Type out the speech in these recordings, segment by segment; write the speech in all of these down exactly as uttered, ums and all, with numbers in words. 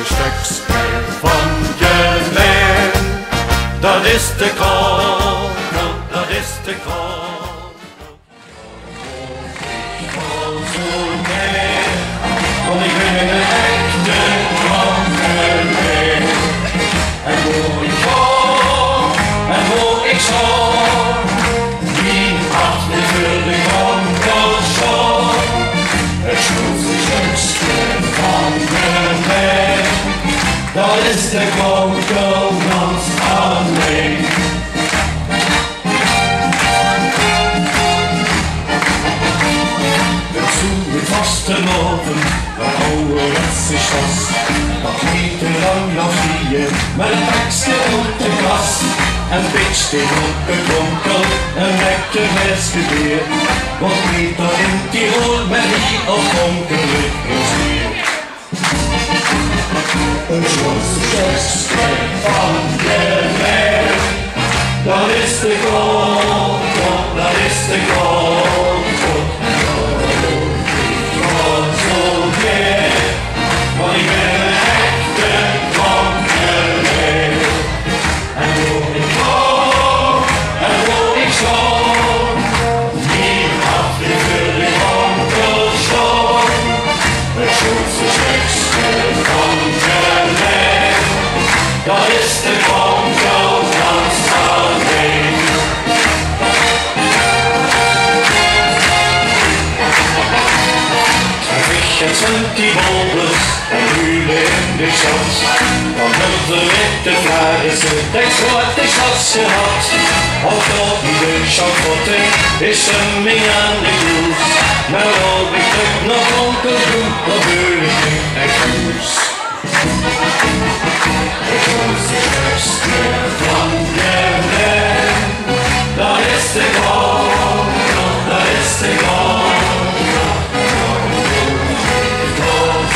Stökske van Jemijn, dat is de Kronkel, dat is de Kronkel. Want ich bön eine echte Kronkel. En wo ich gaon, en wo ich sjtaon, mien hart is veur de Kronkel sjoon. 't Sjoenste stökske van de waeg, dat is de Kronkel gans allein. Daotoe 't vastelaovend, dat awwerwetse sjtas. Dat neet te lang laot sjtaon, mer 't bekske oet de kas. En bitsje op de Kronkel, en lekker flieske beer. Wat neet dao in Tirol, mer hie op Kronkel is hie. 't Sjoenste stökske van de waeg, dat is de Kronkel, dat is de Kronkel. Kronkel, want ich bön eine echte Kronkel. En wo ich gaon, en wo ich sjtaon, mien hart is veur de Kronkel sjoon. 't Sjoenste stökske van de waeg, dat is de Kronkel gans allein. En ich höb zoe'n die bobbeles en huule in de sjat. Dan höbbe v'r mit de Flaarisse de groeate sjtas gehad. Ouch dao bie de Sjampotte is 'r mich aan de koers. Mer of ich trök nao Kronkel gaon, dao bön ich neet ech noe. 't Sjoenste stökske van de waeg, dat is de Kronkel, dat is de Kronkel.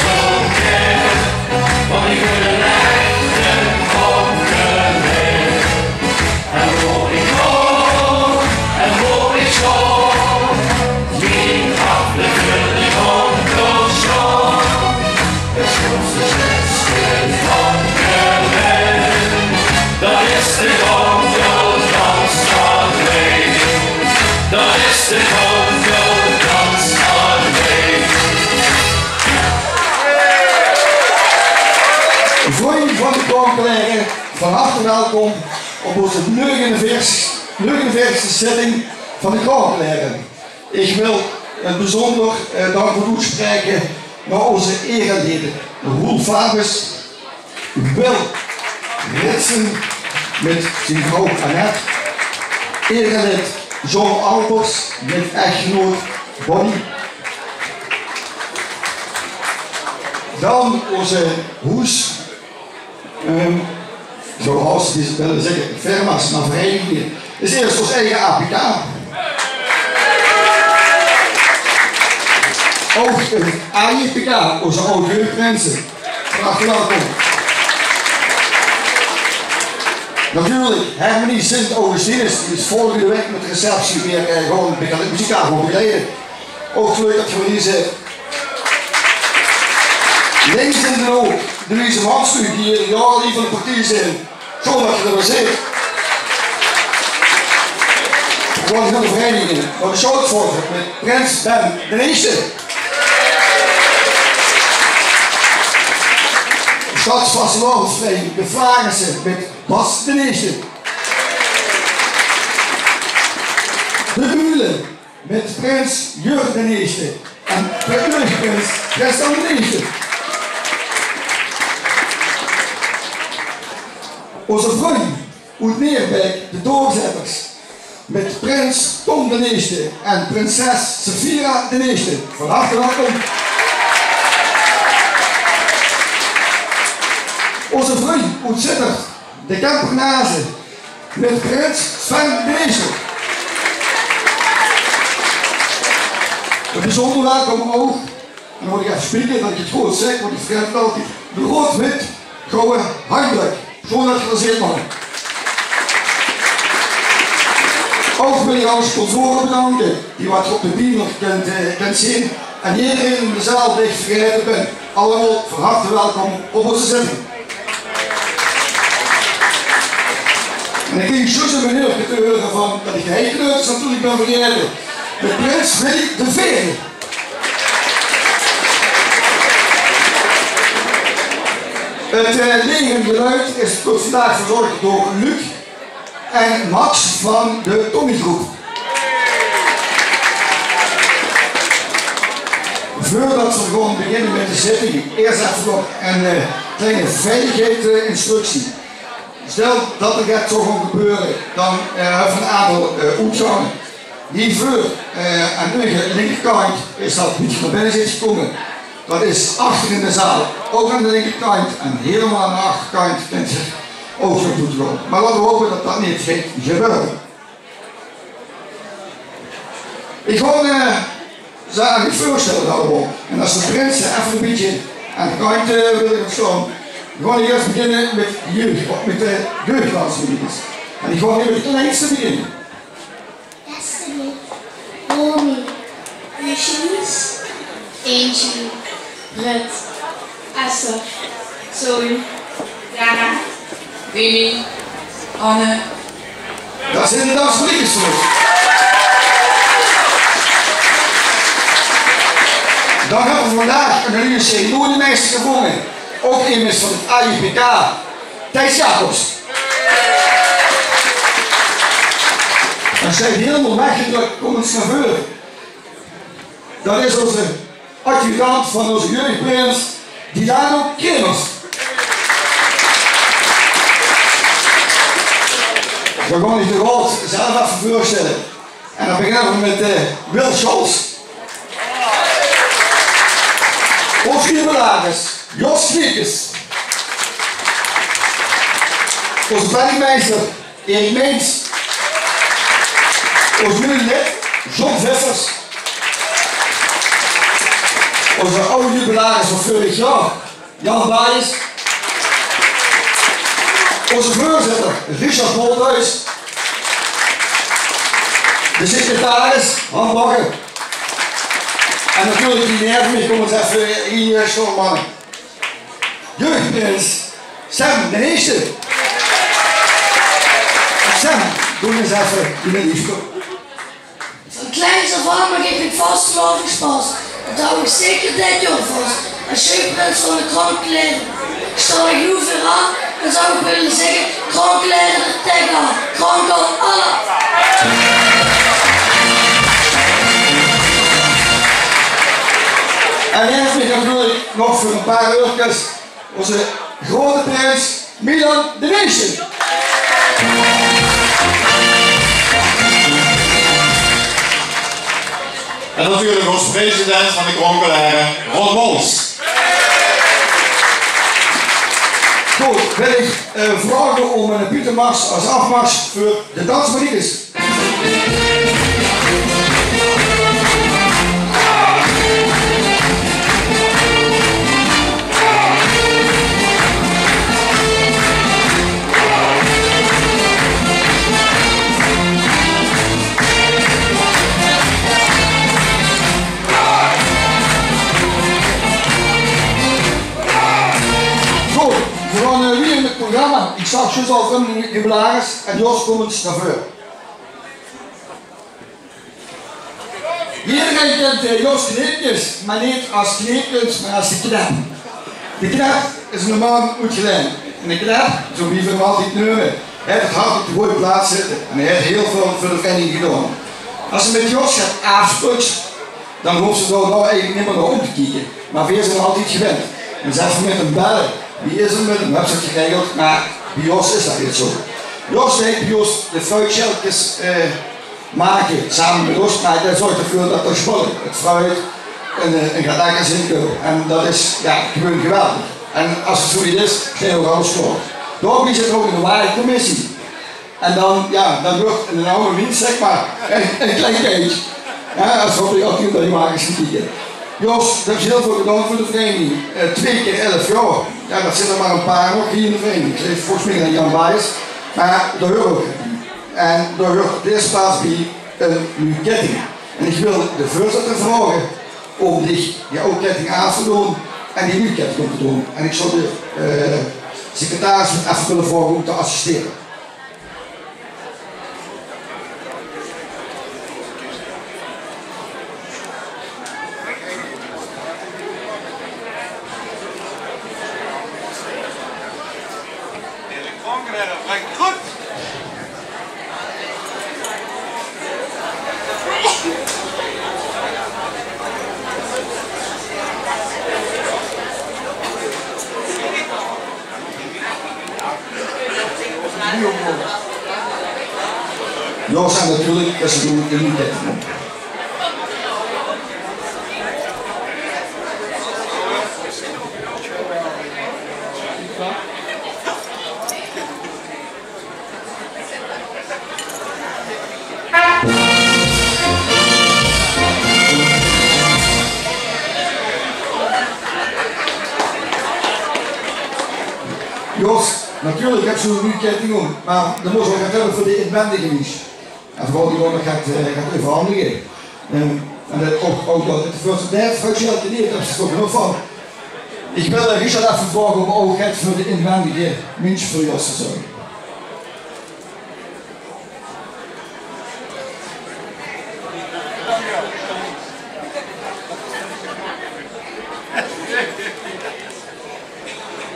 Kronkel, want ich bön eine echte Kronkel. En wo ich gaon, en wo ich sjtaon, mien hart is veur de Kronkel sjoon. 't Sjoenste stökske van de waeg, dat is de Kronkel gans allein. Dat is de Kronkel gans allein. Vrunj van de Kronkelere, van harte welkom op ózze neugenenveertigste, neugenenveertigste zitting van de Kronkelere. Ich wil ein bezunjer, eh, dank oetspraeke nao ózze erelede Roel Fabus, Wil Ritsen mit zien vrouw Annette, erelid John Albers mit echgenoot Bonnie. Dan ózze hoes Ehm, zoewie ze wille zègke, firma's, mer vereinigingen. Is ieës ós eige A P K. Ouch 't A J P K, ózze aw-jeugdprinse. Van harte welkom. Natuurlik, Hermenie Sint Augustinus, die is volgende waek mit receptie weer, eh, gewoon muzikaal gewoon begeleide. Ouch leuk det geer hie zeet. Links in de hook, Louise Mansluuk, die hie jaore van de partie zeen. Sjoon det geer d'r weer zeet. Gewoon hiel de vereiniging. Van de Sjoutsvolgers mit prins Ben d'n Ieëste. Sjtadsvastelaovesvereiniging De Flaarisse mit Bas d'n Ieëste. De Uule mit prins Jur d'n Ieëste en prins, prins Tristan d'n Ieëste. Ózze vrunj oet Neerbeek, de Doorzetters, mit prins Tom d'n Ieëste en prinses Sefira d'n Ieëste. Van harte welkom. Ózze vrunj oet Zitterd, de Kempernaze, mit prins Sven d'n Ieëste. Ein bezunjer welkom ouch, en dan mót ich effe spieke det ich 't good zèk, want ich vergaet 't altied, de roead-wit-gouwe handdrök. Sjoon det geer d'r zeet, man. Ouch wil ich alle sponsore bedanke, die waat geer op de beamer kènt, eh, kènt zeen. En ederein in de zaal dae ich vergaete bön, allemaol van harte welkom op ózze zitting. En ich ging zjus ein minuutje te heure van dat ich de heikeleuters natuurlik bön vergaete. De prins Willy de Veerde. Het eh, licht en geluid is tot vandaag verzorgd door Luc en Max van de Tommy Groep. Veurdat v'r gewoon beginne mit de zitting, iers effe nog ein eh, kleine veiligheids-instructie. Stel dat d'r get zou gaon gebeure, dan eh, höbbe v'r ein aantal eh, oetgange. Hie veur eh, aan de linkerkantj is dat wie geer nao binne zeet gekómme. Dat is achter in de zaal, ouch aan de linkerkantj. En hielemaol aan de achterkantj kint geer ouch nao boete kómme. Mer laote v'r hope dat dat neet geit gebeure. Ich gaon eh, ze aan uch veurstelle allemaol. En es de prinse effe ein bietje aan de kantj eh, wille gaon staon, dan gaon ich iers beginne mit de jeug, mit de jeugddansmariekes. En ich gaon mit de kleinste beginne. Destiny, Romy, Lucius, Angie, Britt, Esther, Zoe, Dana, Willy, Anne. Dat zeen de dansmariekes veur uch. Dan höbbe v'r vandaag ein nuuj ceremoniemeister gevónje. Ouch emes van het A J P K. Thijs Jacobs. En sjteit hielemaol weggedrök, kóm ins nao veure. Dat is ózze adjudant van ózze jeugdprins, Dilano Kremers. Dan gaon ich de raod zelf effe veurstelle. En dan beginne v'r mit eh, Wil Scholz. Ózze jubilaris, Jos Sniekes. Ózze penningmeister, Erik Meens. Ós nuuj lid, John Vissers. Ózze aw jubilaris van veurig jaor, Jan Baes. Ózze veurzitter, Richard Bolthuis. De secretaris, Han Bagge. En natuurlik die neve mich, kóm ins effe hie staon, manne. Jeugdprins Sam d'n Ieëste. Sam, doon ins effe die liefde. Van kleins aaf aan maak ich mich vas op sjpas. Dat hou ich zeker dit jaor vas. Es jeugdprins van de Krankelere staon ich noe veuraan en zou ich wille zègke: Krankelere, tègge aan, krankel alaaf. En hie höb ich natuurlik nog veur ein paar eurkes ózze groeate prins Milan d'n Ieëste. En natuurlik ós president van de Krankelere, Ron Mols. Good, wil ich eh, vraoge óm ein buuttemars es aafmars veur de dansmariekes. Good, veer gaon eh, wiejer mit 't programma. Ich zag zjus al, v'r höbbe ein jubilaris en Jos, kóm ins nao veure. Ederein kint eh, Jos Kneepkes, mer neet es Kneepkes, mer es de Knep. De Knep is eine man oet Gelaen. En de Knep, zoe wie v'r 'm altied neume, haet 't hart op de gooj plaats zitte. En hae haet hiel väöl veur de vereiniging gedaon. Es se mit Jos get aafspreuks, dan hoofs se dao eigelik nimmer nao óm te kieke. Mer veer zeen altied gewend. En zelfs mit 'm belle, wie is 't mit 'm, höbs se 't geregeld, mer bie Jos is dat neet zoe. Jos deit bie ós de fruitsjellekes eh, make, same mit ós, mer dae zörg d'rveur dat d'r spul, 't fruit en eh, en get lekkers in kump. En dat is, jao, gewoon geweldig. En es 't zoe wied is, steit ouch alles klaor. Daobie zit 'r ouch in de waregcommissie. En dan, jao, dan wuuert in eine awwe wiens, zègk mer, ein, ein klein kindj. Jao, es v'r op die achttienhóngerd wages gaon kieke. Jos, doe höbs hiel väöl gedaon veur de vereiniging. Eh, twee kier elf jaor. Jao, dat zeen d'r mer ein paar nog hie in de vereiniging. Ich zeen volges mich allein Jan Baes. Mer dao huuert ouch bie. En dao huuert op de ierste plaats bie ein nuuj ketting. En ich wil de veurzitter vraoge Óm dich, jao, aw ketting aaf te doon en die nuuj ketting óm te doon. En ich zou de, eh, secretaris effe wille vraoge óm te assistere. Jao, zeen natuurlik, det is de, de nuuj ketting. Jos, natuurlik höbs se ein nuuj ketting óm, mer dan mós se ouch get höbbe veur de inwendige minsj. En veural die dan nog get, eh, get euverhandige. Ehm, en det ouch, ouch det, det veur de vrouw sjelt neet, dao höbs se toch genóg van. Ich wil, eh, Richard effe vraoge óm ouch get veur de inwendige minsj veur Jos te zörge.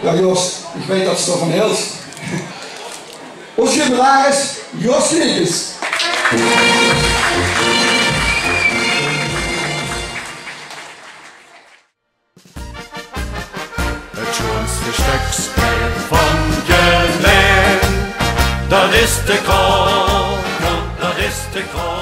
Jao, Jos, ich weit det se d'r van hiltj. Ózze jubilaris, Jos Kniepkes. Het sjoonste stökske van Jemèn, det is de Kroon, det is de Kroon.